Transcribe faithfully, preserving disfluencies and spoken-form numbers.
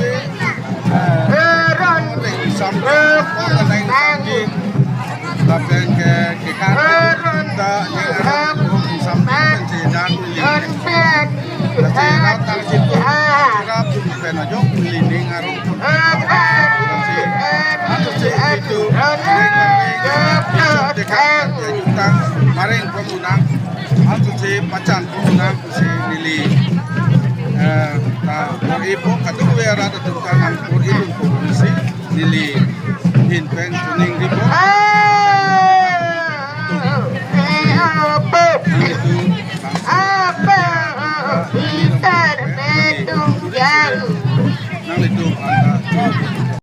kadokave, eh, samrep, kadai samdi, lapen ke, ke kan, ta, ning arong sampen si dan, lasi rat tang si tu, rat tu pen ajok, lining arong. Lasi, atu si itu, ring, ring, ring, ring, jutang, mareng pon unang, atu si pachan pon unang, si neli, eh, ta, bor-ipo, kadokave arat atum ta nang bor-idunpo, si neli, hin pen, kuning,